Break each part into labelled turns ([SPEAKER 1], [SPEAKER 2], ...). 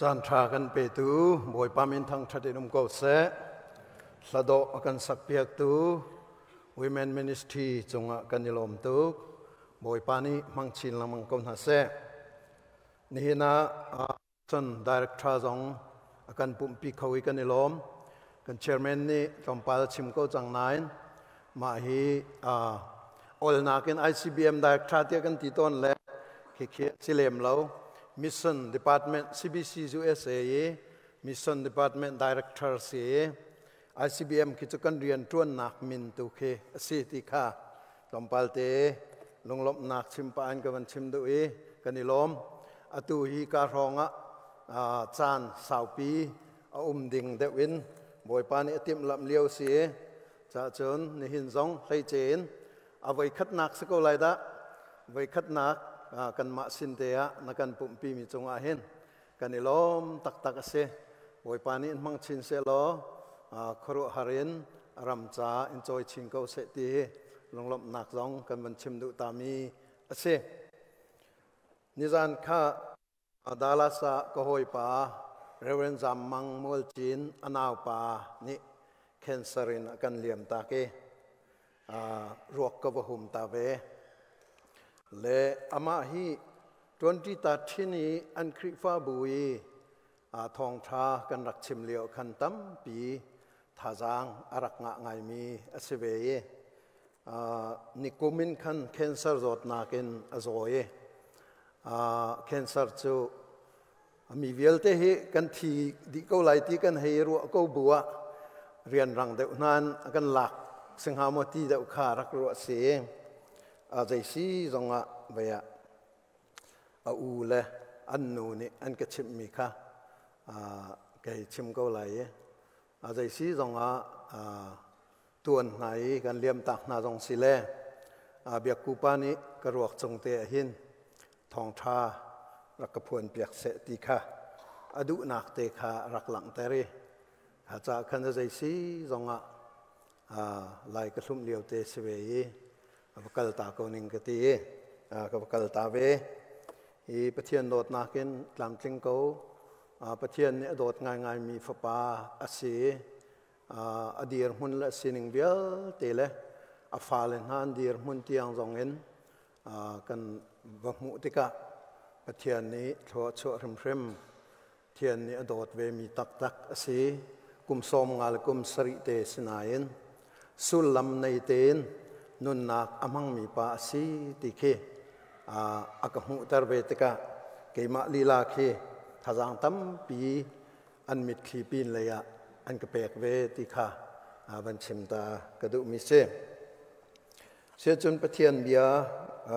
[SPEAKER 1] Caan ṭha kan petu Bawipa min thangṭhat in um ko seh. Hladawh a kan sakpiaktu Women Ministry cungah kan i lawm tuk. Bawipa nih hmang chin lengmang ko hna seh. Nihin ah cun director zong a kan pumhpi kho i kan i lawm. Kan chairman nih tlawmpal chim ko cang nain mah hi olnak in ICBM director tiah kan ti tawn le khikhi si lem lo. Mission Department CBC USA i Mission Department Director si ICBM khi cu kan rian ṭuannak min tu khi a si ti kha tlawmpal te lunglawmhnak chim pah in ka van chim duh i kan i lawm. Atu hi ka hrawng ah caan saupi a um ding deuh in Bawipa nih a timhlamh lio si i cahcun nihin zong hleice in a voikhatnak si ko lai dah, voikhatnak kanmah sin te ah na kan pumhpi mi cungah hin kan i lawm taktak a si. Bawipa nih in hmang chin seh law khuaruahhar in ram ca in cawi chin ko seh ti hi lunglawmhnak zong kan van chim duh ta mi a si. Nizan kha Dallas ah ka hawipa Reverend Zam Mang Mualcin a naupa nih cancer in a kan liam tak i ruak ka va hum ta ve. Le amah hi 2013 i an Khrihfabu i thawngṭha kan rak chim lio khan tampi thazaang a rak ngah ngaimi a si ve i nikum in khan cancer zawtnak in a zaw i cancer cu mi vialte hi kan thi dih ko lai ti kan hei ruah ko bu ah rianrang deuh hnan a kan lak singha maw ti deuh kha rak ruah si. A zei si zongah vei ah a u le an nu nih an ka chimhmi kha kei chim ko lai i a zei si zongah tuan hna i kan liam tak hna zong si le biakku pa nih ka ruak cung te ah hin thawngṭha rak ka phuan piak seh ti kha a duhnak te kha rak langhter i kha ca khan a zei si zongah lai ka hlumh lio te si ve i a va kal ta ko ning ka ti i ka va kal ta ve i Pathian dawtnak in tlamtling ko. Pathian nih a dawt ngaingaimi fapa a si. A dirhmun le sining vialte le a fale hna an dirhmun tiang zong in kan va hmuh tikah Pathian nih thlua chuah hrimhrim Pathian nih a dawt ve mi taktak a si. Kum 50 le kum 70 te sinain sullam nei tein nunnak a hmangmi pa a si ti khi a ka hmuhter ve tikah keimah lila khi thazaang tampi an mitthli pin lei ah an ka pek ve ti kha van chim ta ka duhmi si. Siacun Pathian bia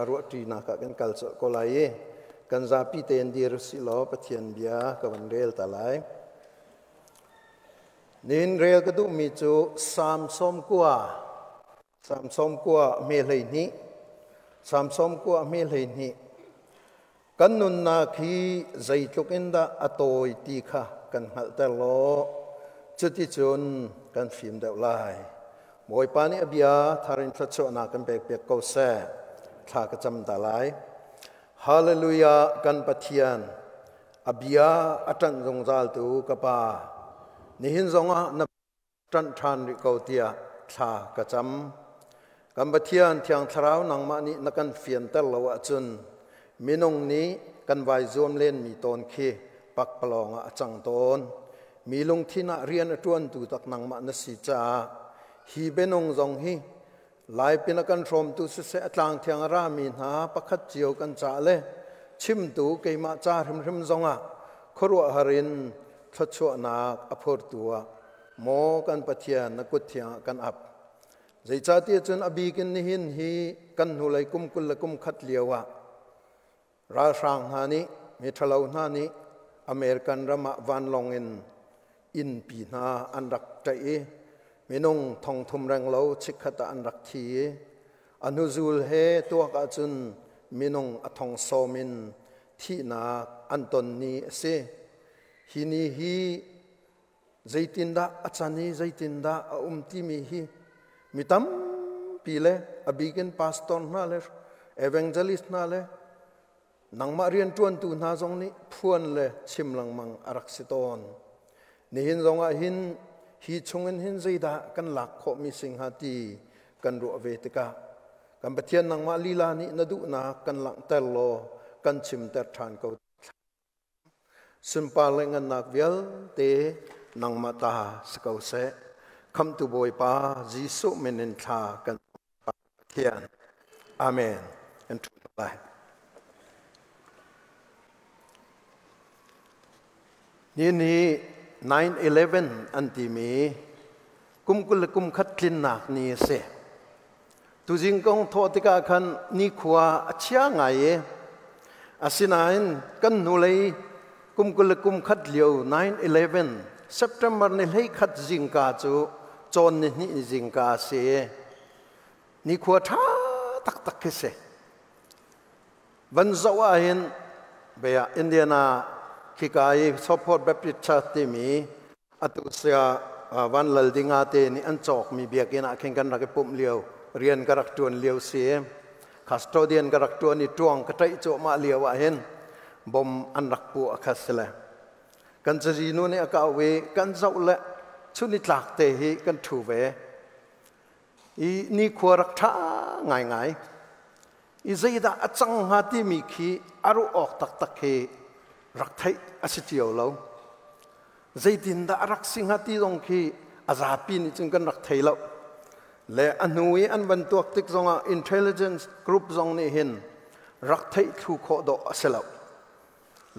[SPEAKER 1] ruahṭinak ah kan kal colh ko lai i kan zapi tein dir usih law Pathian bia ka van rel ta lai. Nihin rel ka duhmi cu Salm 90, Salm 90 hme 12, Salm 90 hme 12. Kan nunnak hi zeitluk in dah a tawi ti kha kan hngalhter law cuticun kan fim deuh lai. Bawipa nih a bia thar in thluachuahnak kan pekpiak ko seh. Thla ka cam ta lai. Hallelujah, kan Pathian, a bia a ṭanh zungzaltu ka Pa, nihin zongah na ṭanh ṭhan rih ko tiah thla ka cam. Kan Pathian Thiang Thlarau, nangmah nih na kan fianter lo ahcun minung nih kan vai zuam lenmi tawn khi pakpalawng ah a cang tawn. Mi lungthin ah rian a ṭuantu tak nangmah na si caah hi bianung zong hi Laipin a kan hrawmtu siseh, a tlang thiang a rami hna pakhat cio kan cah le chimtu keimah ca hrimhrim zongah khuaruahhar in thluachuahnak a phurtu ah maw kan Pathian, na kut thiang ah kan ap. Zeicahtiah cun a bik in nihin hi kan hnulei kum 21 lio ah ralhrang hna nih, miṭhalo hna nih American ram ah vanlawng in innpi hna an rak ṭaih i minung 3,000 renglo chikkhat ah an rak thi i a hnuzul he tuak ahcun minung a thong sawm in thihnak an ton ni a si. Hi ni hi zeitindah a can i zeitindah a um timi hi mi tampi le a bikin pastor hna le evangelist hna le Nangmah rianṭuantu hna zong nih phuan le chim lengmang a rak si tawn. Nihin zongah hin hi chungin hin zeidah kan lak khawhmi si hnga ti kan ruah ve tikah kan Pathian nangmah lila nih na duhnak kan langhter law kan chimter ṭhan ko. Sunpar le ngannak vialte nangmah ta si ko seh. Khamhtu Bawipa Jesuh min in thla kan Pathian. Amen. Kan ṭhu lai. Ni ni 9/11 an timi kum 20 le kum khat tlinnak ni a si. Tuzing kong thawh tikah khan nikhua a chia ngai i asinain kan hnulei kum 20 le kum khat lio 9/11 September ni 11 zingka cu cawn ni hnih zingka a si i nikhua ṭha taktak khi si. Van zoh ahhin bia Indiana khika i Southport Baptist Church timi atu sia Van Lal Dinga te nih an cawkmi biakinn ah khin kan rak i pumh lio rian ka rak ṭuan lio si. Custodian ka rak ṭuan i ṭuang ka ṭaih cuahmah lio ah hin bom an rak puah kha si le kan cazi nu nih a ka auh i kan zoh le chun i tlak te hi kan ṭhu ve i nikhua rak ṭha ngaingai i zeidah a cang hnga timi khi a ruah awk taktak khi rak theih a si cio lo. Zeitindah a rak si hnga ti zong khi a zapi nih cun kan rak thei lo. Le a hnu i an van tuak tik zongah intelligence group zong nih hin rak theih thlu khawh dawh a si lo.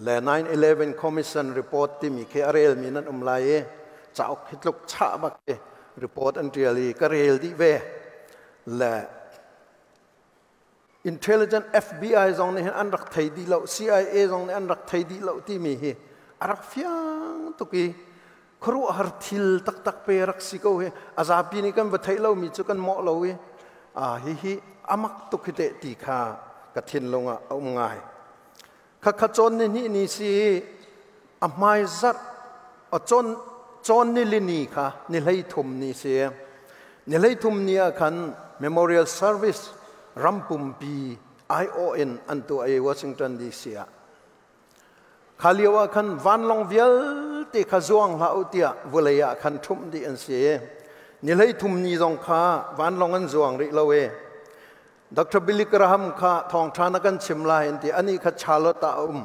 [SPEAKER 1] Le 9/11 Commission report timi khi a relmi nan um lai i cauk hi tluk chah bak i report an ṭial i ka rel dih ve. Le intelligent FBI zong nih hin an rak thei dih lo, CIA zong nih an rak thei dih lo timi hi a rak fiang tuk i khuaruahhar thil taktak pe rak si ko hi. A zapi nih kan va theih lomi cu kan mawh lo i hihi amak tuk hi teh ti kha ka thinlung ah a um ngai. Khakha cawn ni hnih ni si a hmai zarh a cawn cawn ni lini kha ni 13 ni si. Ni 13 ni ah khan memorial service rampumpi aiawh in an tuah i Washington DC ah. Kha lio ah khan vanlawng vialte kha zuang hlah u tiah vulei ah khan ṭhumh dih an si. Ni 13 ni zong kha vanlawng an zuang rih lo i Dr. Billy Graham kha thawngṭha na kan chim lai an ti. Anih kha Charlotte ah a um.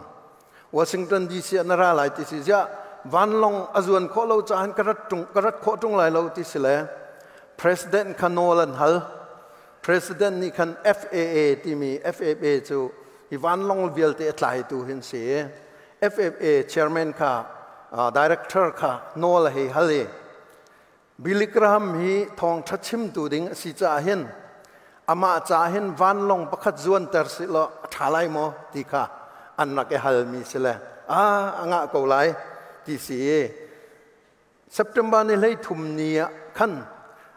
[SPEAKER 1] Washington DC ah na ra lai ti si. Ziah vanlawng a zuan khawh lo caah ka rat ṭung ka rat khawh ṭung lai lo ti si le President kha nawl an hal. President nih khan FAA timi FAA cu hi vanlawng vialte a tlaitu hin si. FAA chairman kha director kha nawl a hei hal i Billy Graham hi thawngṭha chimtu ding a si caah hin amah caah hin vanlawng pakhat zuanter sih law a ṭha lai maw ti kha an rak i halmi si le a a ngah ko lai ti si i September ni 13 ni ah khan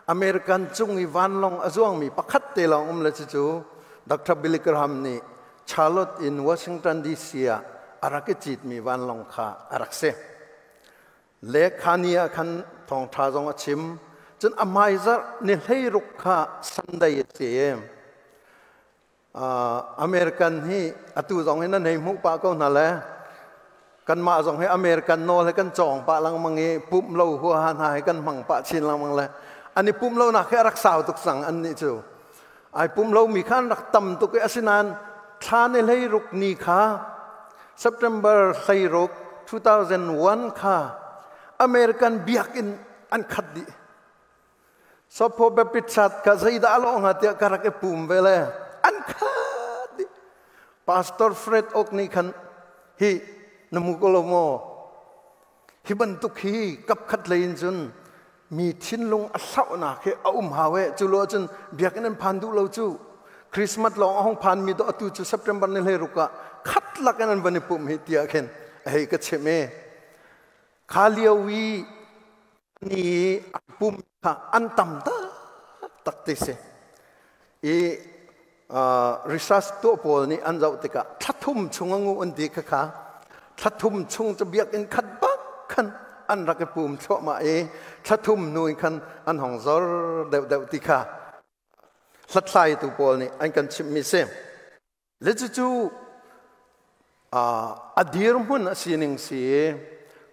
[SPEAKER 1] American cung i vanlawng a zuangmi pakhat te lawng um le cucu Dr. Billy Graham nih Charlotte in Washington DC ah a rak i citmi vanlawng kha a rak si. Le kha ni ah khan thawngṭha zong a chim. Cun a hmaizarh ni 16 kha Sunday a si. American hi atu zong hi nan hei hmuh pah ko hna le kanmah zong hi American nawl hi kan cawng pah lengmang i pumh lo huaha hna hi kan hmang pah chin lengmang le an i pumh lonak hi a rak sau tuk cang an nih cu. Ai pumh lomi kha an rak tam tuk i asinain thla ni 16 ni kha September 16 2001 kha American biakinn an khat dih. Sopho Baptist Church kha zeidah a lawh hnga tiah ka rak i pum ve le an khat dih. Pastor Fred Oak nih khan hi na hmu ko lo maw? Hi bantuk hi kapkhat lei in cun mi thinlung a hlauhnak hi a um hau e. Cu lo ahcun biakinn an phan duh lo cu. Christmas lawng a hung phan mi do atu cu September ni 16 ah khat lak in an van i pumh hi tiah khin a hei ka chim i kha lio i ni an pum kha an tam tak ti si i research tuah pawl nih an zoh tikah thla thum chung a ngu an ti kha kha thla thum chung cu biakinn khat bak khan an rak i pum thluahmah i thla thum hnu in khan an hong zor deuhdeuh ti kha hlathlaitu pawl nih an kan chimhmi si. Le cucu A dirhmun a sining si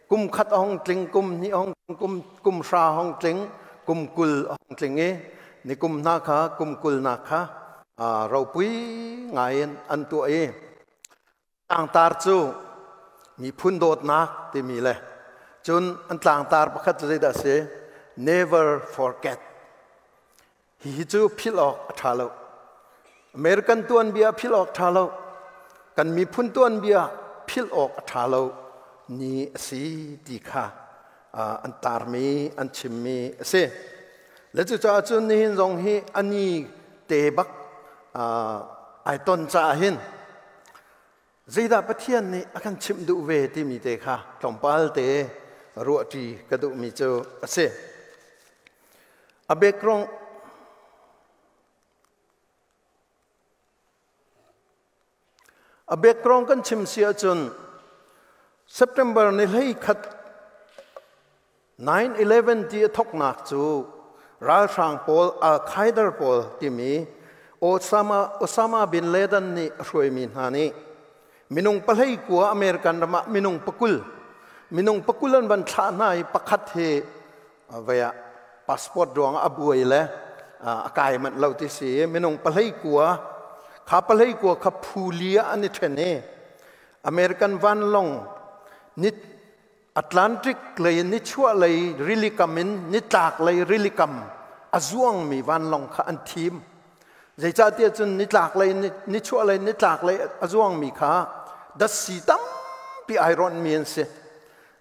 [SPEAKER 1] kum khat a hong tling, kum hnih hong, kum 30 hong tling, kum 20 hong tling i ni kum hna kha kum 20 nak kha ropui ngai in an tuah i tlangtar cu miphun dawtnak timi le cun an tlangtar pakhat cu zeidah si? Never forget. Hihi cu philh awk a ṭha lo. American tuanbia philh awk ṭha lo. Kan miphun tuanbia philh awk a ṭha lo ni a si ti kha an tarmi, an chimmi a si. Le cucaah cun nihin zong hi a ni te bak ai ton caah hin zeidah Pathian nih a kan chimh duh ve timi te kha tlawmpal te ruahṭi ka duhmi cu a si. A background A background kan chim si ahcun September ni 11 9/11 ti a thoknak cu ralhrang pawl Al-Qaeda pawl timi Osama bin Laden nih a hruaimi hna nih minung 19 American ram ah minung 20 minung 20 an van thlah hna i pakhat hi vei ah passport ruang a buai le a kai manh lo ti si. Minung 19 kha 19 kha phu li ah an i ṭhen i American vanlawng ni Atlantic lei nichuah lei rilikam in nitlak lei rilikam a zuangmi vanlawng kha an thim. Zeicahtiah cun nitlak lei nichuah lei nitlak lei a zuangmi kha datsi tampi ai rawnhmi an si.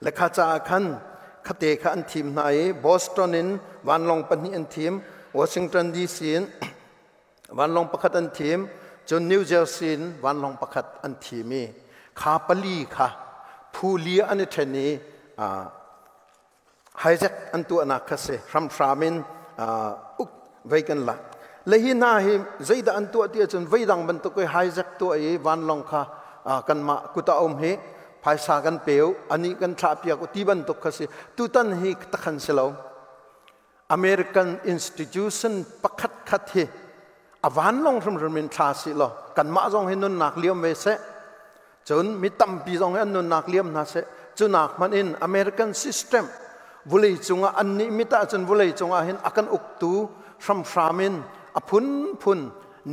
[SPEAKER 1] Le kha caah khan khate kha an thim hna i Boston in vanlawng pahnih an thim, Washington DC in vanlawng pakhat an thim, cun New Jersey in vanlawng pakhat an thim i kha pali kha phu li an i ṭhen i hijack an tuahnak kha si. Hramhram in uk vei kan lak. Le hi hna hi zeidah an tuah ti ahcun veidang bantuk i hijack tuah i vanlawng kha kanmah kut ah um hi phaisa kan peu ani kan thlah piak ti bantuk kha si. Tutan hi takhan si lo. American institution pakhat khat hi a vanlawng hrimhrim in thla si law kanmah zong hi nunnak liam ve seh, cun mi tampi zong hi an nunnak liam hna seh, cunak hmanh in American system vulei cungah an nih mit ahcun vulei cungah hin a kan uktu hramhram in a phunphun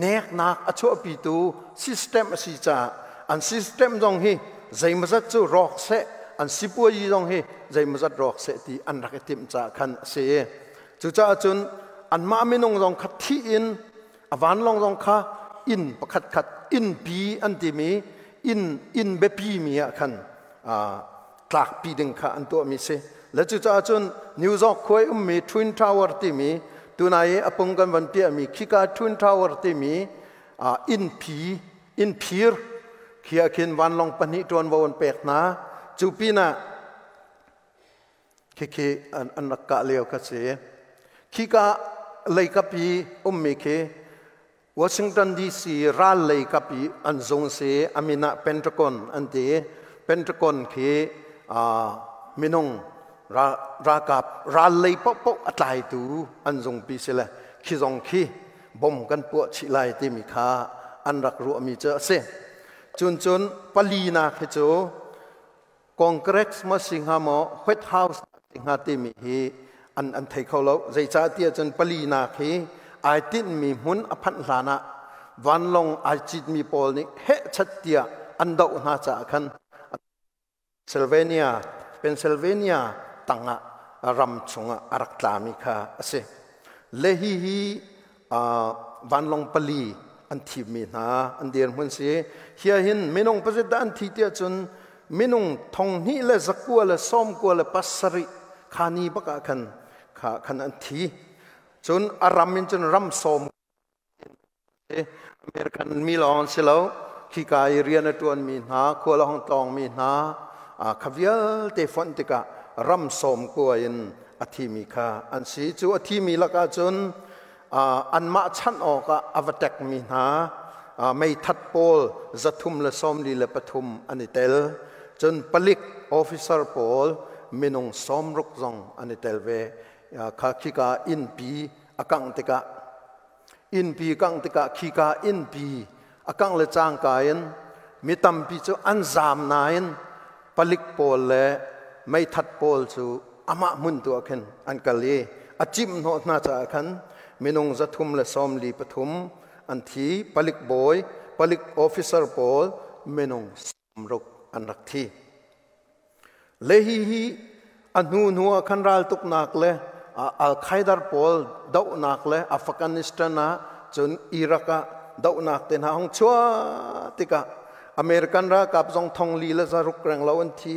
[SPEAKER 1] neknak a chuahpitu system a si caah an system zong hi zeimawzat cu rawk seh, an sipuayi zong hi zeimawzat rawk seh ti an rak i timh caah khan a si. Cucaah cun anmah minung zong kha thih in a vanlawng zong kha inn pakhat khat innpi an timi inn biapi mi ah khan tlakpi ding kha an tuahmi si. Le cucaah cun New York khua i ummi Twin Tower timi tunai i a pung kan van piahmi khika Twin Tower timi innpi inn phir khi ah khin vanlawng pahnih ṭuanvo an pek hna. Cu pinah khikhi an rak kah lio kha si. Khika leikap i ummi khi Washington DC ral leikap i an zung si. A min ah Pentagon an ti. Pentagon khi minung ralkap ral lei paohpaoh a tlaitu an zungpi si le khi zong khi bom kan puah chih lai timi kha an rak ruahmi cu a si. Cun cun palinak hi cu Congress ma si hnga maw White House si hnga timi hi an thei kho lo. Zeicahtiah cun palinak hi ai tinhmi hmun a phanh hlan ah vanlawng ai citmi pawl nih heh chat tiah an doh hna caah khan Pennsylvania tangah ram chungah a rak tlami kha a si. Le hi hi vanlawng pali an thimmi hna an dirhmun si. Hi hin minung pazit dah an thi tiah cun minung 2997 kha ni bak ah khan khan an thi. Cun a ram in cun ram 10 American mi lawng si lo, khika i rian a ṭuanmi hna, khual a hong tlawngmi hna kha vialte fonh tikah ram 90 in a thimi kha an si. Cu a thimi lakah cun anmah chanh awkah a va ṭekmi hna meithat pawl 343 an i tel. Cun palik officer pawl minung 60 zong an i tel ve. Kha khika innpi a kangh tikah innpi kangh tikah khika innpi a kangh le cangka in Mi tampi cu an zaam nain palik pawl le meithat pawl cu amah hmun tu ah khin an kal i a cimh hnawh hna caah khan minung 343 an thi. Palik bawi, palik officer pawl minung 60 an rak thi. Le hi hi a hnu hnu ah khan raltuknak le Al-Qaeda pawl dohnak le Afghanistan ah cun Iraq ah dohnak te hna hong chuah tikah American ralkap zong 4600 reng lo an thi.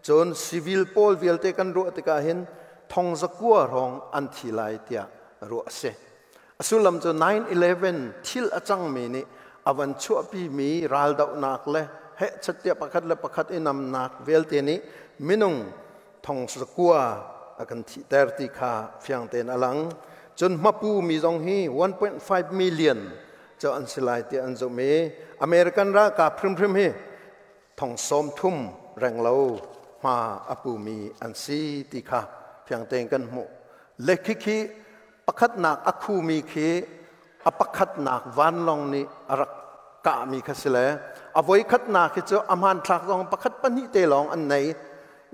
[SPEAKER 1] Cun civil pawl vialte kan ruah tikah hin 9,000 hrawng an thi lai tiah ruah a si. A sullam cu 9/11 thil a cangmi nih a van chuahpimi raldohnak le hehchat tiah pakhat le pakhat i namnak vialte nih minung 9,000 a kan thihter ti kha fiang tein a lang. Cun hmapu mi zong hi 1.5 million cu an si lai tiah an zumh i American ralkap hrimhrim hi 30,000 reng lo hma a pumi an si ti kha fiang tein kan hmuh. Le khikhi pakhatnak a khumi khi a pakhatnak vanlawng nih a rak kahmi kha si le a voikhatnak hi cu a hmanthlak zong pakhat pahnih te lawng an nei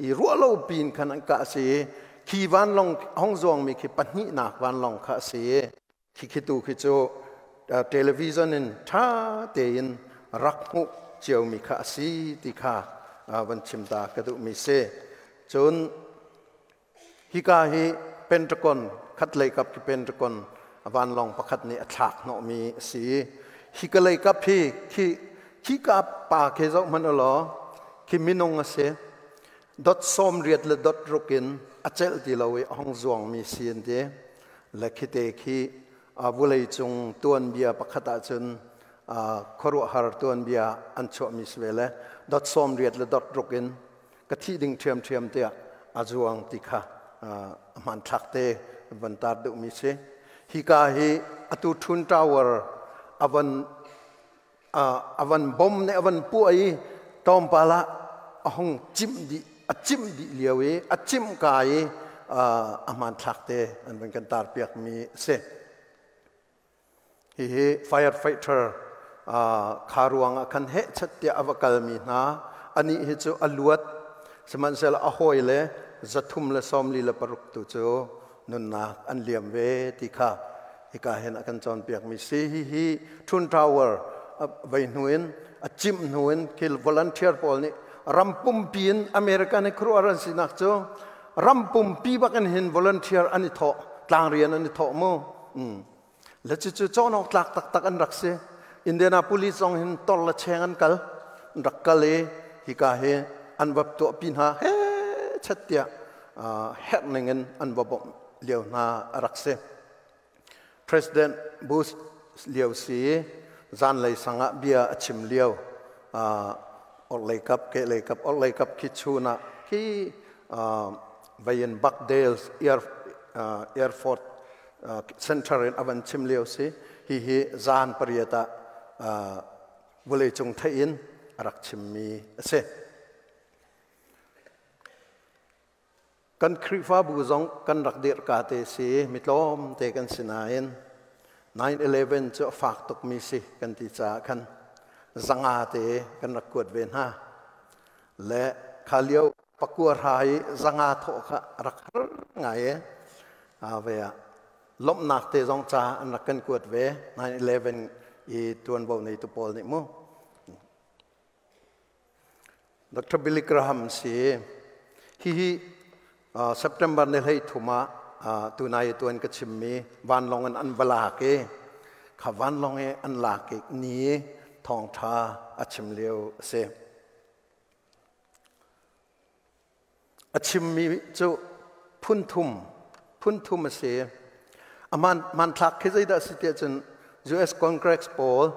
[SPEAKER 1] i ruah lo pin khan an kah si. Khi vanlawng hong zuangmi khi pahnihnak vanlawng kha a si. Khi khi tu khi cu television in ṭha tein rak hmuh ciomi kha a si ti kha van chim ta ka duhmi si. Cun hika hi Pentagon khatlei kap khi Pentagon vanlawng pakhat nih a thlak hnawhmi a si. Hika lei kap hi khi khika pa khi zoh hmanh ulaw khi minung a si. Dot 80 le dot ruk in a celh ti lo i a hong zuangmi si an ti. Le khite khi vulei cung tuanbia pakhat ahcun khuaruahhar tuanbia an chuahmi si ve le dot 80 le dot ruk in ka thih ding ṭhiamṭhiam tiah a zuang ti kha a hmanthlak te van tar duhmi si. Hika hi atu Twin Tower avan bom nih avan puah i tlawmpal ah a hung cimh dih, a cimh dih lio i a cimh ka i a hmanthlak te an van kan tar piakmi a si. Hihi firefighter kha ruang ah khan hehchat tiah a va kalmi hna anih hi cu a luat, sihmanhsehlaw a hawi le 346 tu cu nunnak an liam ve ti kha hika hin a kan cawnpiakmi si. Hihi Twin Tower vei hnu in a cimh hnu in khi volunteer pawl nih ram pumpi in American i khuaruahhar an sinak cu ram pumpi bak in hin volunteer an i thawh, tlangrian an i thawh mu. Le cucu cawn awk tlak taktak an rak si. Indianapolis zong hin tor le cheng an kal, an rak kal i hika hi an va tuahpi hna he chet tiah herh ning in an va bawmh lio hna a rak si. President Bush lio si zanlei sang ah bia a chim lio, orhlei kap kehlei kap, orhlei kap khi chun ah khi vayin Buckdale Airport Center in a van chim lio si. Hi hi zan 8 ah vawleicung theih in a rak chimmi a si. Kan Khrihfabu zong kan rak dirh ka te si, mitlawm te kan si nain 9/11 cu a fak tukmi si kan ti caah khan 500 te kan rak kuat ve hna. Le kha lio pakua hra i 500 thawh kha rak har ngai e. Ve ah lawmhnak te zong ca an rak kan kuat ve 9/11 i tuanvo neitu pawl nih mu. Dr. Billy Graham si. Hihi September ni 13 ah tunai tuan ka chimmi vanlawng in an va lak i kha vanlawng i an lak i ni thawngtha a chim lio a si. A chimmi cu phun thum a si. A hmanthlak khi zeidah si tiah cun US Congress pawl,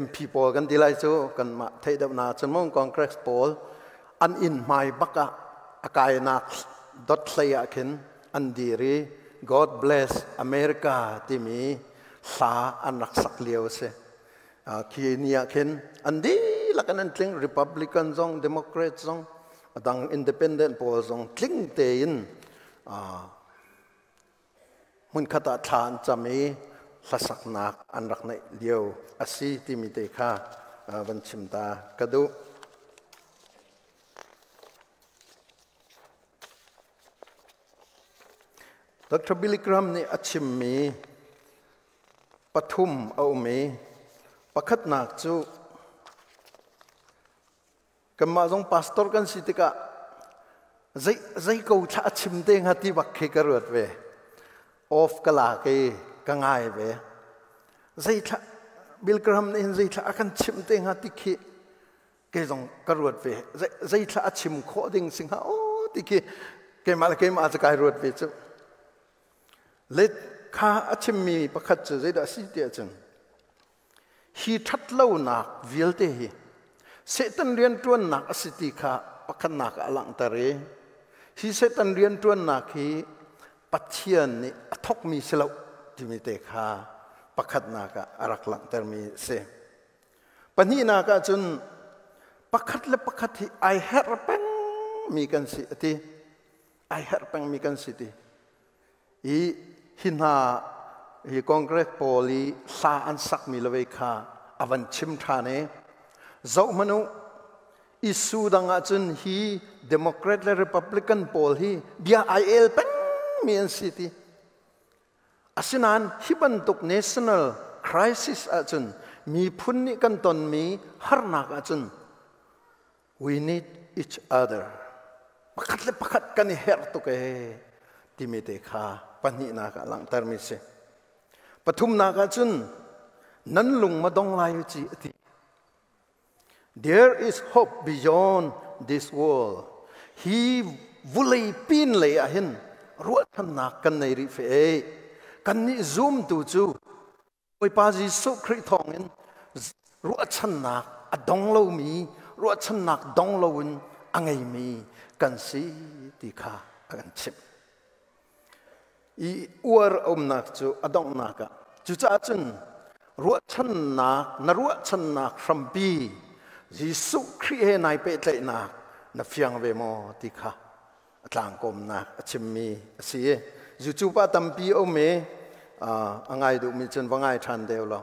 [SPEAKER 1] MP pawl kan ti lai cu, kanmah theih deuh na cun mong Congress pawl an inn hmai bak ah a kainak dot hlei ah khin an dir i God bless America timi hla an rak sak lio a si. Khi ni ah khin an dihlak in an tling, Republican zong, Democrat zong, adang independent pawl zong tling tein hmunkhat ah thla an cam i hlasaknak an rak neih lio a si timi te kha van chim ta ka duh. Dr. Billy Graham nih a chimmi pathum a um i pakhatnak cu kanmah zong pastor kan si tikah zei zei ko thla a chim te hnga ti bak khi ka ruat ve. Off ka la ke ka ngai ve. Zei thla Bill Graham nih hin zei thla a kan chim te hnga ti khi kei zong ka ruat ve. Zei thla a chim khawh ding si hnga o ti khi keimah le keimah cu kai ruat ve cu. Le kha a chimmi pakhat cu zeidah a si ti ahcun hi ṭhatlonak vialte hi Satan rianṭuannak a si ti kha pakhatnak ah a langhter i hi Satan rianṭuannak hi Pathian nih a thawkmi si lo timi te kha pakhatnak ah a rak langhtermi a si. Pahnihnak ah cun pakhat le pakhat hi ai herh pengmi kan si a ti. Ai herh pengmi kan si ti. I hi hna hi Congress pawl i hla an sakmi le vei kha a van chim ṭhan i zoh hmanh u, issue dang ah cun hi Democrat le Republican pawl hi bia ai el pengmi an si ti. Asinain hi bantuk national crisis ahcun miphun nih kan tonmi harnak ahcun we need each other. Pakhat le pakhat kan i herh tuk ee timi te kha pahnihnak ah langhtermi si. Pathumnak ahcun nan lung ma dong lai u ci a ti. There is hope beyond this world. Hi vulei pin lei ah hin ruahchannak kan nei rih fe ei. Kan nih zumtu cu Bawipa Jesuh Khrih thawngin ruahchannak a dong lomi, ruahchannak dong loin a ngeimi kan si ti kha a kan chimh. I uar umnak cu a donghnak ah cucaah cun ruahchannak na ruahchannak hrampi Jesuh Khrih he nai pehtlaihnak na fiang ve maw ti kha a tlangkawmnak a chimmi a si i YouTube ah tampi a um i a ngai duhmi cun va ngai ṭhan deuh lo.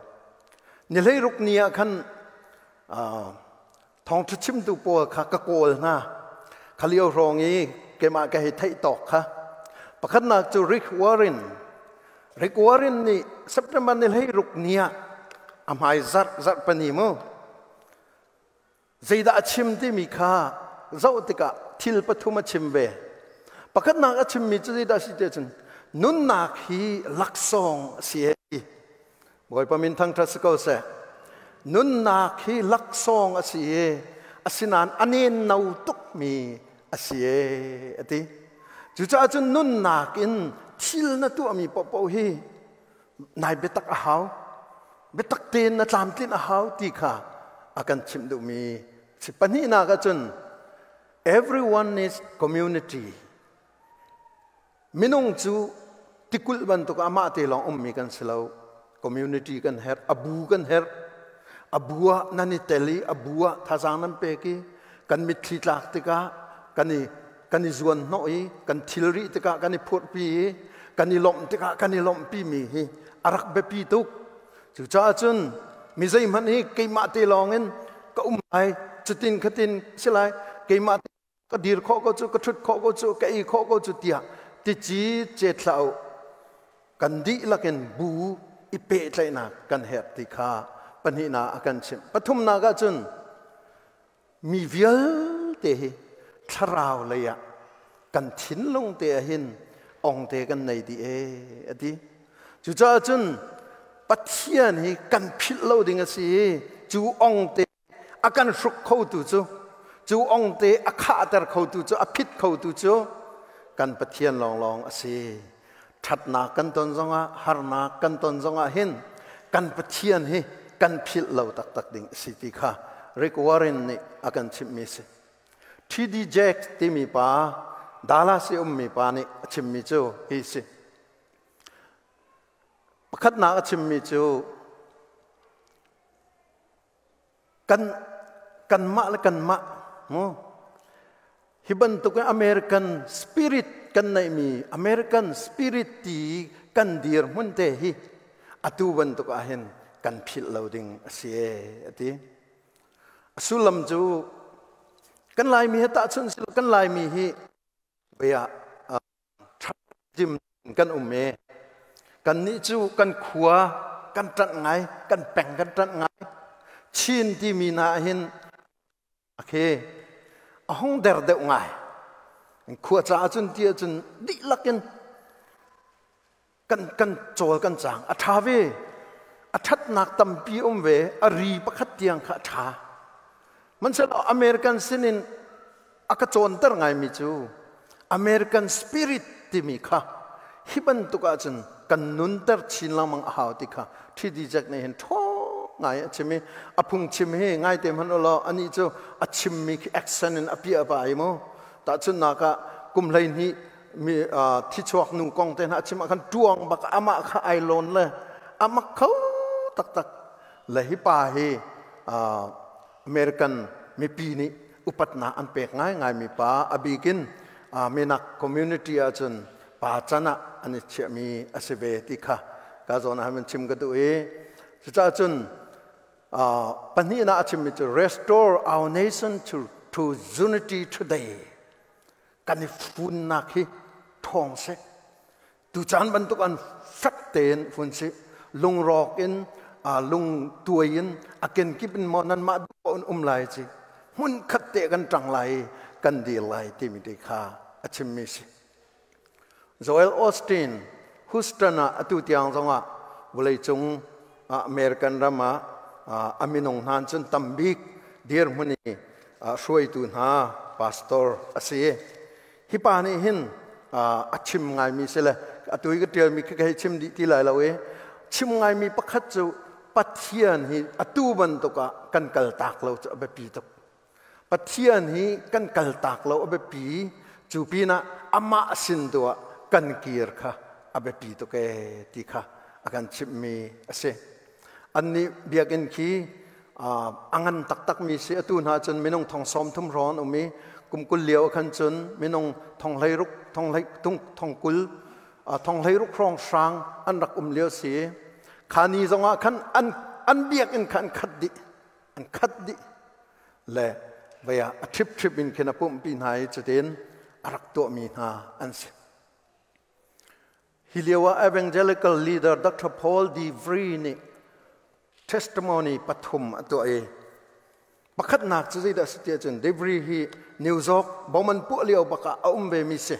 [SPEAKER 1] Ni 16 ni ah khan thawngṭha chimtu pawl kha ka kawl hna. Kha lio hrawng i keimah ka hei theih tawk kha pakhatnak cu Rick Warren. Rick Warren nih September ni 16 ni ah a hmai zarh zarh pani mu zeidah a chim timi kha zoh tikah thil pathum a chim ve. Pakhatnak a chimmi cu zeidah si te cun nunnak hi laksawng a si. Bawipa min thangṭhat si ko seh. Nunnak hi laksawng a si i asinain a nenno tukmi a si e a ti. Cucaah cun nunnak in thil na tuahmi paohpaoh hi nai biatak a hau. Biatak tein na tlamtlinh a hau ti kha a kan chimh duhmi si. Pahnihnak ahcun everyone needs community. Minung cu tikulh bantuk amah te lawng ummi kan si lo. Community kan herh, a bu kan herh. A bu ah nan i tel i a bu ah thazaang nan pek i kan mitthli tlak tikah kan i kan i zuan hnawh i kan thilri tikah kan i phurhpi i kan i lawmh tikah kan i lawmhpi mi hi a rak biapi tuk. Cucaah cun mi zeihmanh hi keimah te lawng in ka um lai, cutin khatin si lai, keimah ka dir khawh ko cu, ka ṭhut khawh ko cu, ka ei khawh ko cu tiah tici cet hlah u. Kan dihlak in bu i pehtlaihnak kan herh ti kha pahnihnak a kan chimh. Pathumnak ah cun mi vialte hi thlarau lei ah kan thinlung te ah hin ong te kan nei dih ee a ti. Cucaah cun Pathian hi kan philh lo ding a si i cu ong te a kan hruk khotu cu, cu ongte a khahter khotu cu, a phit khotu cu kan Pathian lawnglawng a si. Ṭhatnak kan ton zongah, harnak kan ton zongah hin kan Pathian hi kan philh lo taktak ding a si ti kha Rick Warren nih a kan chimhmi a si. T.D. Jakes timi pa, Dallas i ummi pa nih a chimmi cu hi si. Pakhatnak a chimmi cu Kan kanmah le kanmah mu hi bantuk in American spirit kan neihmi, American spirit ti kan dirhmun te hi atu bantuk ah hin kan philh lo ding a si e a ti. A sullam cu kan Laimi he tahchunh si kan Laimi hi bia ṭhim kan um i kannih cu kan khua kan ṭanh ngai, kan peng kan ṭanh ngai. Chin timi hna hin khi a hung der deuh ngai. Khua caah cun ti ahcun dihlak in kan cawl kan cang. A ṭha ve. A ṭhatnak tampi um ve. A ri pakhat tiang kha a ṭha. Hmanhsehlaw American sinin a ka cawnter ngaimi cu American spirit timi kha hi bantuk ahcun kan nunter chin lengmang a hau ti kha TD Jack nih hin ṭhawng ngai a chim i a phungchim hi ngaite hmanh ulaw anih cu a chimmi khi accent in a piah pa ai mu. Tahchunhnak ah kum 12 mi thichuak nu kong te hna a chim ah khan ṭuang bak amah kha ai lawn le a mak kho taktak le hi pa hi American mipi nih upatnak an pek ngaingaimi pa, a bikin minak community ahcun pa can ah an i chiahmi a si ve ti kha ka zawn ah chim ka duh i cucaah cun pahnihnak a chimmi cu restore our nation to unity today. Kan i funnak hi ṭhawng seh, tucaan bantuk an fek tein fun si, lungrawk in lung tuai in a kenkip in maw nanmah duh in um lai ci hmun khat te kan ṭang lai, kan dir lai timi te kha a chimmi si. Joel Osteen, Houston ah atu tiang zongah vawleicung American ram ah a minung hna cun tambik dirhmun i hruaitu hna pastor a si. Hi pa nih hin a chim ngaimi si le atu i ka ṭialmi khi ka hei chim dih ti lai lo i chim ngaimi pakhat cu Pathian hi atu bantuk ah kan kaltak lo cu a biapi tuk. Pathian hi kan kaltak lo a biapi, cu pinah amah sin tu ah kan kir kha a biapi tuk ee ti kha a kan chimhmi a si. Annih biakinn khi a ngan taktakmi si. Atu hna cun minung 30,000 hrawng an um i kum 20 lio khan cun minung 16,000 20,000 16,000 hrawng hrang an rak um lio si. Kha ni zongah khan an biakinn kha an khat dih, an khat dih le vei ah a ṭhipṭhip in khin a pumhpi hna i cutin a rak tuahmi hna an si. Hi lio ah evangelical leader Dr. Paul D. Vree nih testimony pathum a tuah i pakhatnak cu zeidah si tiah cun De Vree hi New York bom an puah lio bak ah a um ve mi si.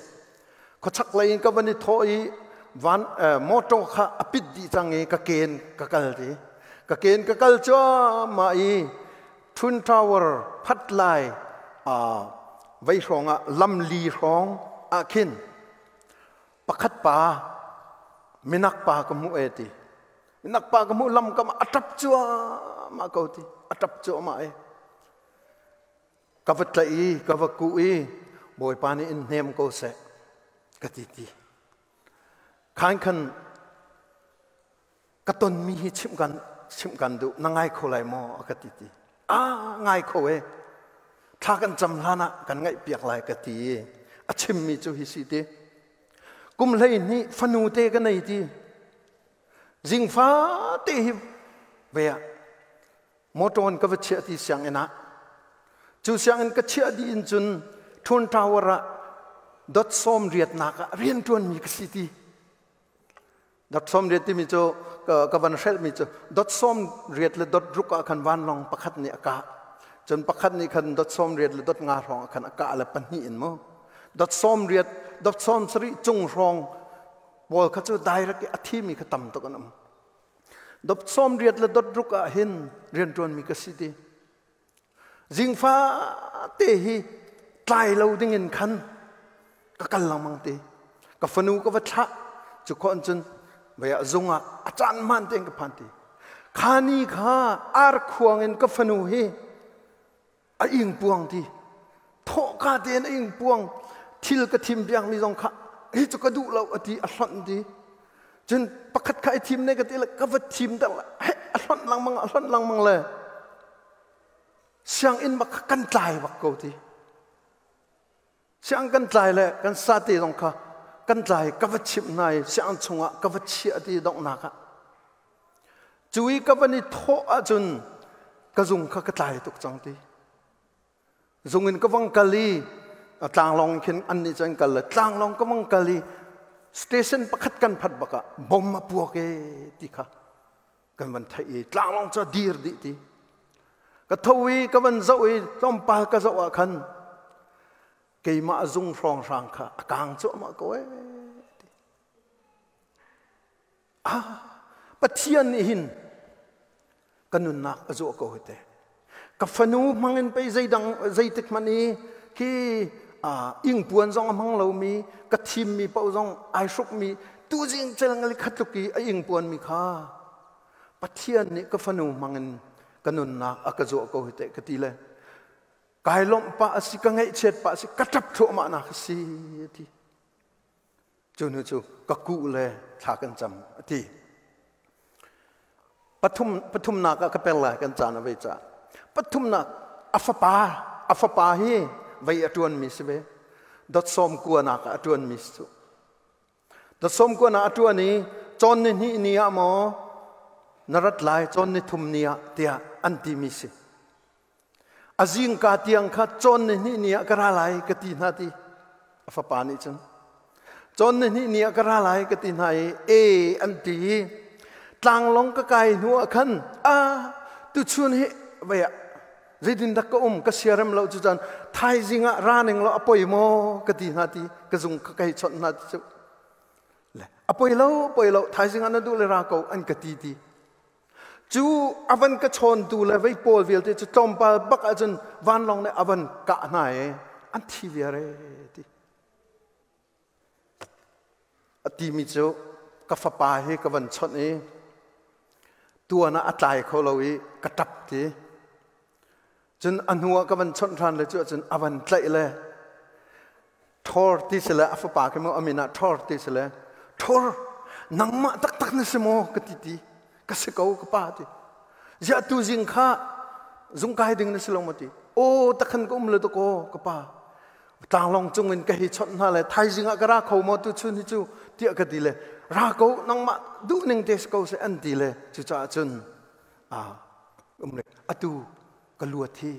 [SPEAKER 1] Khuachak lei in ka van i thawh i van motor kha a pit dih cang i ka ken ka kal ti. Ka ken ka kal cuahmah i Twin Tower phat lai vei hrawng ah lamli hrawng ah khin pakhat pa minak pa ka hmuh e ti. Minak pa ka hmuh, lam kam a ṭap cuahmah ko ti. A ṭap cuahmah e. Ka va tlaih i ka va kuh i Bawipa nih in hnem ko seh ka ti ti. Khan khan ka tonmi hi chimh kan duh, na ngai kho lai maw a ka ti ti. Ah, ngai kho e. Thla kan cam hlan ah kan ngaih piak lai ka ti. A chimmi cu hi si ti. Kum 12 fanu te ka nei ti. Zingfa te hi ve ah motor in ka va chiah ti sianginn ah. Cu sianginn ka chiah dih in cun Twin Tower ah dot sawm riatnak ah rianṭuanmi ka si ti. Dot sawm riat timi cu ka van hrelhmi cu dot sawm riat le dot ruk ah khan vanlawng pakhat nih a kah. Cun pakhat nih khan dot sawm riat le dot nga hrawng ah khan a kah le pahnih in mu. Dot sawm riat, dot sawm sarih cung hrawng pawl kha cu direct i a thimi kha tam tuk an um. Dot sawm riat le dot ruk ah hin rianṭuanmi ka si ti. Zingfa te hi tlai lo ding in khan ka kal lengmang te. Ka fanu ka va thlah cu khon cun vei ah zung ah a caan hmaan tein ka phan ti. Kha ni kha ar khuang in ka fanu hi a ing puang ti. Thawhka tein a ing puang, thil ka thim piakmi zong kha hi cu ka duh lo a ti, a hlonh ti. Cun pakhat kha i thim ne ka ti le ka va thim deuh le he a hlonh lengmang, a hlonh lengmang le sianginn bak kha kan tlai bak ko ti. Siang kan tlai le kan sate zong kha kan tlai, ka va chimh hna i siang chungah ka va chiah ti donghnak ah. Cu i ka van i thawh ahcun ka Ka zung kha ka tlai tuk cang ti. Zung in ka vang kal i tlanglawng khin an nih cun kal le tlanglawng ka vang kal i station pakhat kan phat bak ah bom a puak e ti kha kan van theih i tlanglawng cu dir dih ti. Ka tho i ka van zoh i tlawmpal ka zoh ah khan keimah zung hrawnghrang kha a kang cuahmah ko ee ti. Ah, Pathian nih hin ka nunnak a zuah ko hi te. Ka fanu hmang in pei zeidang zeitik hmanh i khi ingpuan zong a hmang lomi ka thimmi paoh zong ai hrukmi tuzing cel khat tluk i a ingpuan mi kha Pathian nih ka fanu hmang in ka nunnak a ka zuah ko hi te ka ti le kai lawmh pah a si ka ngaihchiat pah a si ka ṭap thluahmah nak a si a ti. Cu hnu cu ka kuh le thla kan cam a ti. Pathum pathumnak ah ka per lai kan caan a vei ca. Pathumnak a fapa a fapa hi vei a ṭuan mi si ve. Dot sawm kuanak ah a ṭuan mi si cu. Dot sawm kuanak a ṭuan i cawn ni hnih ni ah maw na rat lai cawn ni thum ni ah tiah an ti mi si. A zingka tiang kha cawn ni hnih ni ah ka ra lai ka ti hna ti a fapa nih cun cawn ni hnih ni ah ka ra lai ka ti hna i e an ti i tlanglawng ka kai hnu ah khan a tuchun hi vei ah zeitin dak ka um ka siarem lo cu cun thaizing ah ra ning law a poi maw ka ti hna ti ka zung ka kai chawnh hna ti cu le a poi lo poi lo thaizing ah na duh le ra ko an ka ti ti Cu a van ka chawntu le vei pawl vialte cu tlawmpal bak ahcun vanlawng nih a van kah hna i an thi viar e ti. A timi cu ka fapa hi ka van chawnh i tuan ah a tlai kho lo i ka ṭap ti. Cun a hnu ah ka van chawnh ṭhan le cu ahcun a van tlaih le Thor ti si le a fapa khi maw a min ah Thor ti si le Thor nangmah taktak na si maw ka ti ti ka si ko ka pa ti ziah tu zing kha zung kai ding na si lo maw ti aw takhan ka um le dakaw ka pa tlanglawng cung in ka hi chawnh hna le thaizing ah ka ra kho maw tu chun hi cu tiah ka ti le ra ko nangmah duh ning te si ko se an ti le cucaah cun a um le atu ka luat hi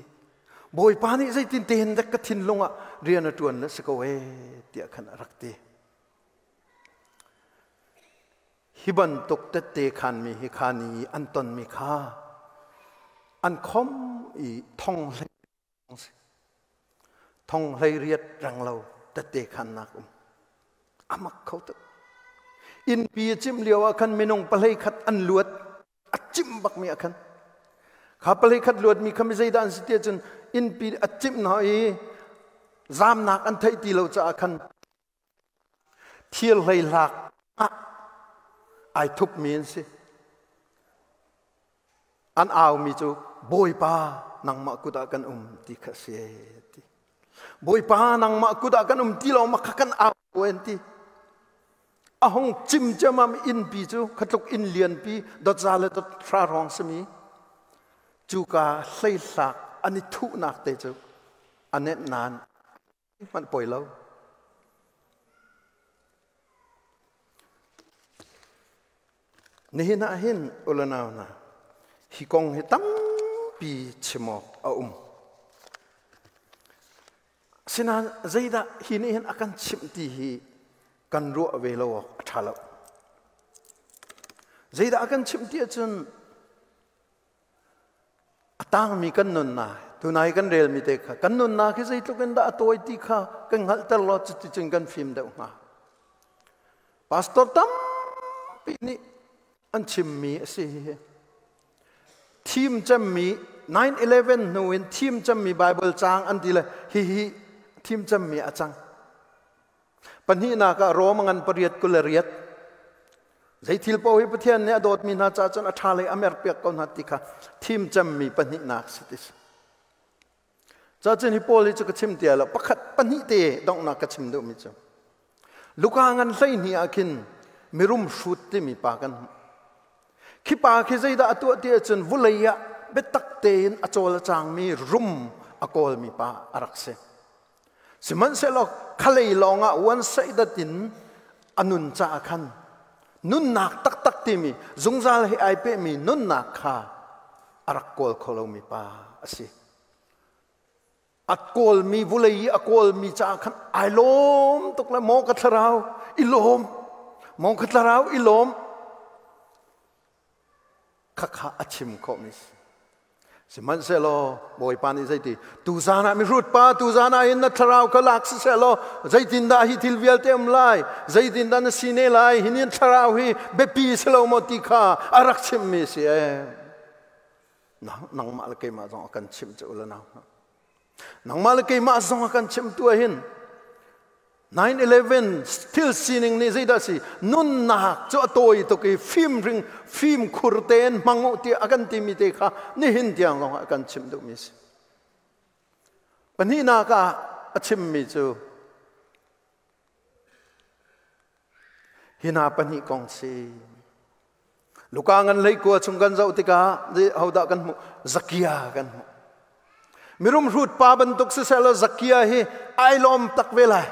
[SPEAKER 1] Bawipa nih zeitin tein dek ka thinlung ah rian a ṭuan le si ko ee tiah khan a rak ti. Hi bantuk tette khanmi hi kha ni an tonmi kha an khom i thong hlei thong hlei riat reng lo tette khannak um amak kho tuk. Innpi a cimh lio ah khan minung pahlei khat an luat a cimh bakmi ah khan kha palei khat luatmi kha mi zeidah an si ti ahcun innpi a cimh hna i zamnak an theih ti lo caah khan thir hleihlak ah ai thupmi an si. An aumi cu Bawipa nangmah kut ah kan um ti kha si ti. Bawipa nangmah kut ah kan um ti lo ma kha kan au an ti. A hung cim ciammam innpi cu khatluk inn lianpi dotza le dothra hrawng simi cuka hleihlak an i thuhnak te cu a nenh nain hmanh poi lo. Nihin ah hin ulanau hna hi kong hi tampi chim awk a um. Asinain zeidah hi nih hin a kan chimh ti hi kan ruah ve lo awk a ṭha lo. Zeidah a kan chimh ti ahcun a tangmi kan nunnak tunai kan relmi te kha kan nunnak hi zeitluk in dah a tawi ti kha kan hngalhter law cuticun kan fim deuh hnga. Pastor tampi nih an chimmi a si hi. Thim cemmi 9/11 hnu in thim cemmi Bible caang an ti le hihi thim cemmi a cang. Pahnihnak ah Rom ngan pariat kul le riat. Zei thil paoh hi Pathian nih a dawtmi hna caah cun a ṭha lei a merpiak ko hna ti kha thim cemmi pahnihnak si ti si. Cacun hi Paul hi cu ka chim tia lo pakhat pahnih te donghnak ka chim duhmi cu Luka ngan 12 ah khin mirum hrut timi pa kan hmuh. Khi pa khi zeidah a tuah ti ahcun vulei ah biatak tein a cawl a cangmi rum a kawlmi pa a rak si. Sihmanhsehlaw khalei lawngah uan saihdat in a nun caah khan nunnak taktak timi zungzal he ai pehmi nunnak kha a A rak kawl kho lomi pa a si. A kawlmi vulei i a kawlmi caah khan ai lawm tuk le maw ka thlarau i lawm, maw ka thlarau i lawm. Khakha a chim khawhmi si. Sihmanhsehlaw Bawipa nih zeiti tuzan ah mihrut pa, tuzan ah hin na thlarau kha lak siseh law zeitindah hi thil vialte um lai, zeitindah na si ne lai, hi nin thlarau hi biapi si lo maw ti kha a rak chimmi si ee. Nangmah le keimah zong a kan chimh cu ula nau hna. Nangmah le keimah zong a kan chimh tu hin 9/11 thil sining nih zeidah si nunnak cu a tawi tuk i fim ring fim khur tein hmang u tiah a kan timi te kha nihin tiang zong a kan chimh duhmi si. Pahnihnak ah a chimmi cu hina pahnih kong si. Luka ngan hlei kua chung kan zoh tikah hodah kan hmuh? Zakia kan hmuh. Mirum hrut pa bantuk siseh law Zakia hi ai lawm tak ve lai.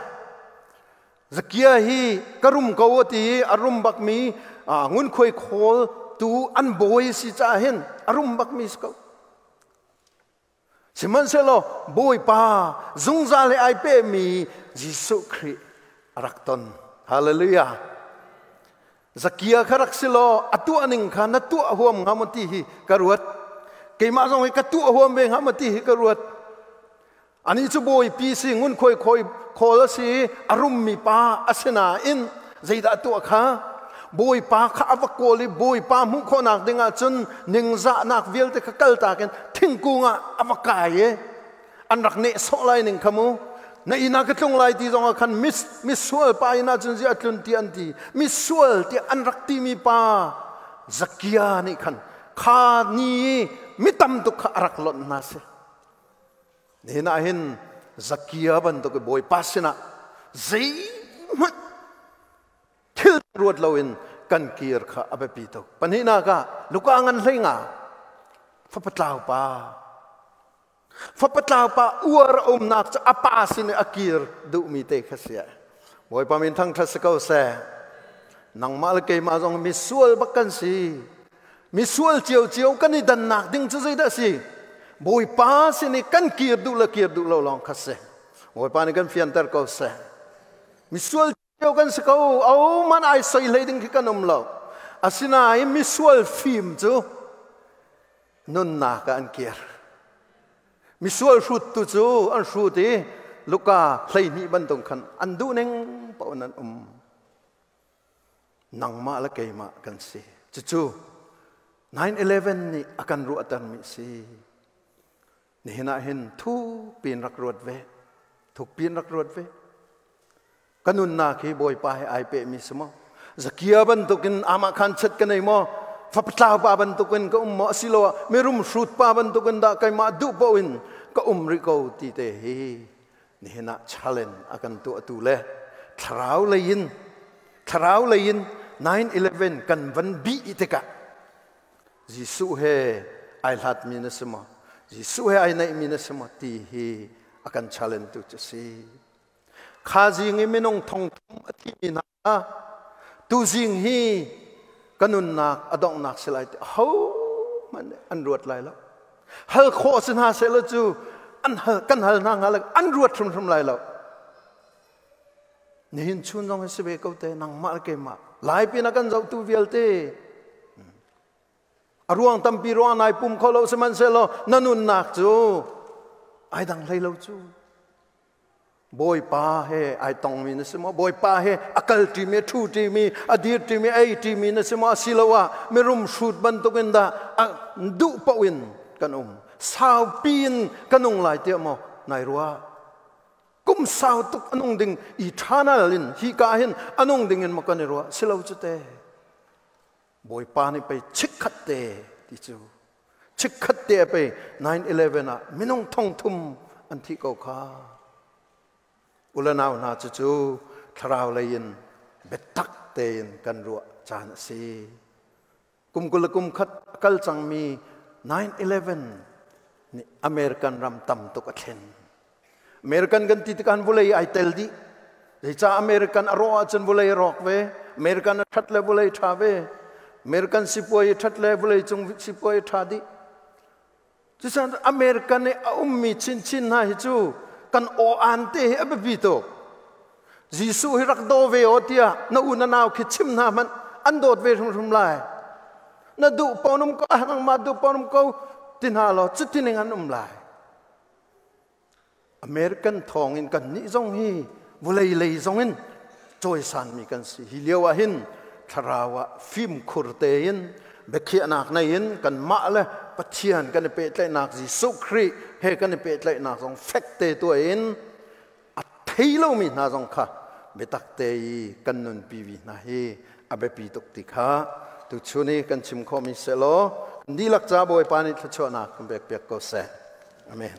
[SPEAKER 1] Zakia hi ka rum ko ti a rum bakmi ngunkhuai khawl tu an bawi si caah hin a rum bakmi si ko. Sihmanhsehlaw Bawipa zungzal he ai pehmi Jesuh Khrih a rak ton. Hallelujah. Zakia kha rak si law a tuah ning kha na tuah huam hnga maw ti hi ka ruat. Keimah zong hi ka tuah huam ve hnga maw ti hi ka ruat. Ani cu bawipi si, ngunkhuai khawi khawl a si, a rummi pa a si nain zeidah a tuah kha? Bawipa kha a va kawl i Bawipa hmuh khawhnak ding ahcun ningzahnak vialte kha kaltak in thingkung ah a va kai i an rak nehsawh lai ning kha mu. Na inn ah ka tlung lai ti zong ah khan mis misual pa inn ah cun ziah a tlun ti an ti. Misual tiah an rak timi pa Zakia nih khan kha ni i mi tam tuk kha a rak lonh hna si. Nihin ah hin Zakia bantuk i Bawipa sinah zeihmanh thil ruat loin kan kir kha a biapi tuk. Pahnihnak ah Luka ngan hlei nga fapa tlau pa, fapa tlau pa uar a umnak cu a pa sin i a kir duhmi te kha si. Bawipa min thangṭhat si ko seh. Nangmah le keimah zong misual bak kan si. Misual ciocio kan i dannak ding cu zeidah si? Bawipa sin i kan kir duh le kir duh lo lawng kha si. Bawipa nih kan fianter ko seh. Misual cio kan si ko, o man ai soi hlei ding khi kan um lo. Asinain misual fim cu nunnak ah an kir. Misual hrut tu cu an hrut i Luka 12 bantuk khan an duh ning paoh in an um. Nangmah le keimah kan si. Cucu 9/11 nih a kan ruahtermi si. Nihin ah hin thuk piin rak ruat ve. Thuk piin rak ruat ve. Ka nunnak hi Bawipa he ai pehmi si maw? Zakia bantukin amah khan chet ka nei maw? Fapatlau pa bantukin ka um maw? Asiloah mirum hrut pa bantukin dah keimah duh paoh in ka um rih ko ti te hi nihin ah challenge a kan tuahtu le thlarau lei in 9/11 kan van bih tikah Jesuh he ai hlatmi na si maw? Jesuh he ai naihmi na si maw? Ti hi a kan challenge tu cu si. Kha zing i minung thong thum a thimi hna tu zing hi ka nunnak a donghnak si lai ti ho hmanh an ruat lai lo. Hal khawh si hna seh law cu an hal kan hal hna hnga le an ruat hrimhrim lai lo. Nihin chun zong hi si ve ko te, nangmah le keimah lai pin a kan zohtu vialte a ruang tampi ruang nai pum kho lo, sihmanhsehlaw na nunnak cu ai dang hlei lo cu. Bawipa he ai tongmi na si maw? Bawipa he a kal ṭimi, a ṭhu ṭimi, a dir ṭimi, a ei ṭimi na si maw? Asiloah mirum hrut bantukin dah a duh paoh in kan um? Saupi in ka nung lai tiah maw nai ruah? Kum sau tuk a nung ding eternal in hi ka hin a nung ding in maw kan i ruah? Si lo cu te. Bawipa nih pei chikkhat te ti cu chikkhat te pei 9/11 ah minung thong thum an thi ko kha. Ulanau hna, cucu thlarau lei in biatak tein kan ruah caan a si. Kum 21 khat a kal cangmi 9/11 nih American ram tam tuk a thlen. American kan ti tikah vawlei ai tel dih. Zeicah American a rawh ahcun vawlei a rawk ve. American a ṭhat le vawlei ṭha ve. American sipuai a ṭhat le vawlei cung sipuai a ṭha dih. Cucaah American i a ummi chinchin hna hi cu kan aw aan te hi a biapi tuk. Jesuh hi rak daw ve aw tiah na u na nau khi chim hna hmanh an dawt ve hrimhrim lai. Na duh pawn um ko, ah nangmah duh pawn um ko ti hna law cuti ning an um lai. American thawng in kan nih zong hi vawlei lei zong in cawisanmi kan si. Hi lio ah hin thlarau ah fimkhur tein biakhiahnak nei in kanmah le Pathian kan i pehtlaihnak, Jesuh Khrih he kan i pehtlaihnak zong fek te tuah in a thei lomi hna zong kha biatak te i kan nunpi vi hna hi a biapi tuk ti kha tuchun i kan chim khawhmi selaw dihlak ca Bawipa nih thluachuahnak kan pek piak ko seh. Amen.